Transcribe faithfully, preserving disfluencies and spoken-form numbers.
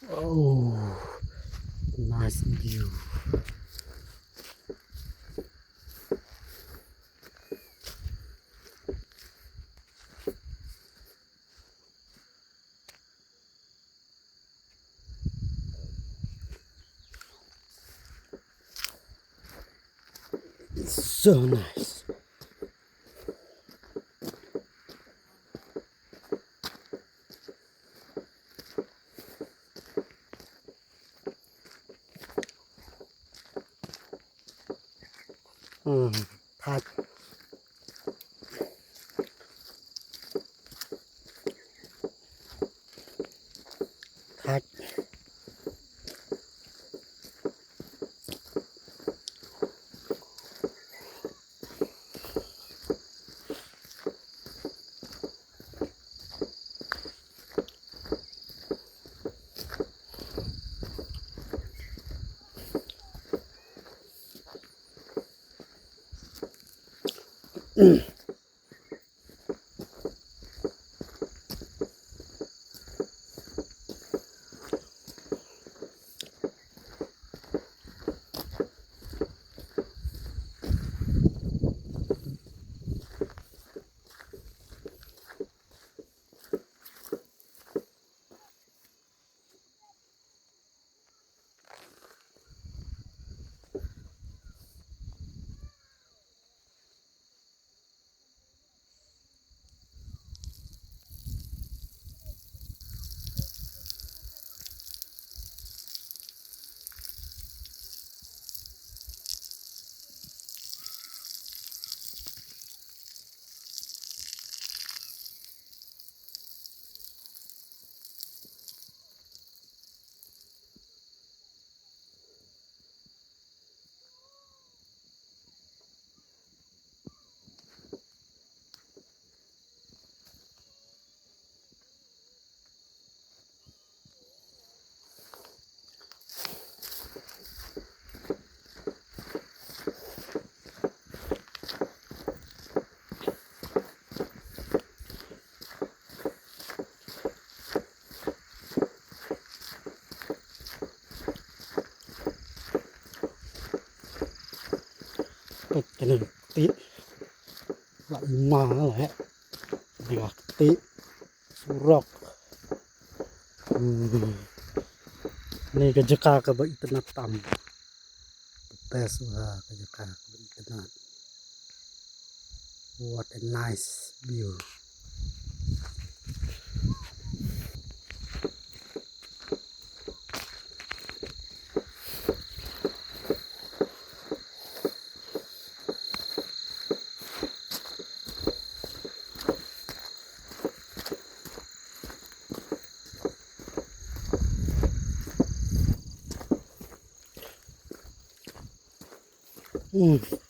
Oh, nice view. So nice. Hmm, thait. Thait. Peit kane ka kti. La i ma la he. Kane ka kti surok. Hmm. Kane ka jaka kaba itynnat tam. The best, ah, ka jaka kaba itynnat. What a nice view. Hmm.